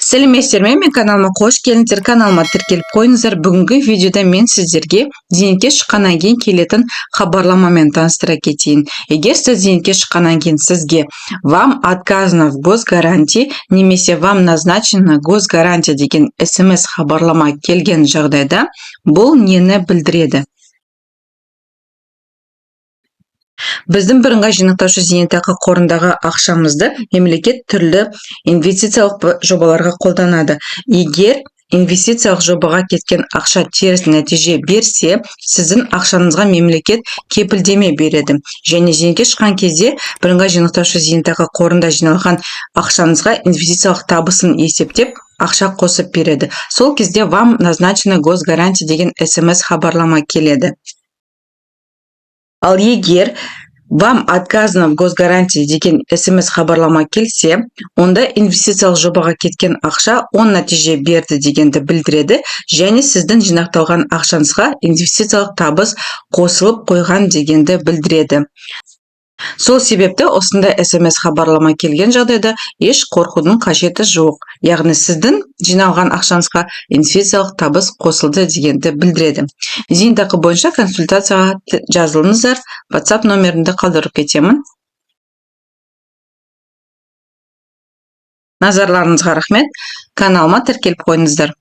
Сәлеметсіздер ме, мен каналыма қош келдіңіздер! Каналыма тіркеліп қойыңыздар. Бүгінгі видеода мен сіздерге зейнетке шыққаннан кейін келетін хабарламамен таныстыра кетейін. Егер сіз зейнетке шыққаннан кейін сізге «Вам отказано в госгарантии» немесе «Вам назначена госгарантия» деген СМС хабарлама келген жағдайда, бұл нені білдіреді? Біздің бірыңғай жинақтаушы зейнетақы қорындағы ақшамызды мемлекет түрлі инвестициялық жобаларға қолданады. Егер инвестициялық жобаға кеткен ақша теріс нәтиже берсе, сіздің ақшаңызға мемлекет кепілдеме береді және зейнетке шыққан кезде бірыңғай жинақтаушы зейнетақы қорында жиналған ақшаңызға инвестициялық табысын есептеп, ақша қосып береді. Сол кезде «Вам назначена госгарантия» деген СМС хабарлама келеді. Ал егер «Вам отказано в госгарантии» деген СМС хабарлама келсе, онда инвестициялық жобаға кеткен ақша оң нәтиже берді дегенді білдіреді және сіздің жинақталған ақшаңызға инвестициялық табыс қосылып қойған дегенді білдіреді. Сол себепті осындай СМС хабарлама келген жағдайда еш қорқудың қажеті жоқ, яғни сіздің жиналған ақшаңызға инвестициялық табыс қосылды дегенді білдіреді. Зейнетақы бойынша консультацияға жазылыңыздар, WhatsApp номерімді қалдырып кетемін. Назарларыңызға рахмет, каналыма тіркеліп қойыңыздар.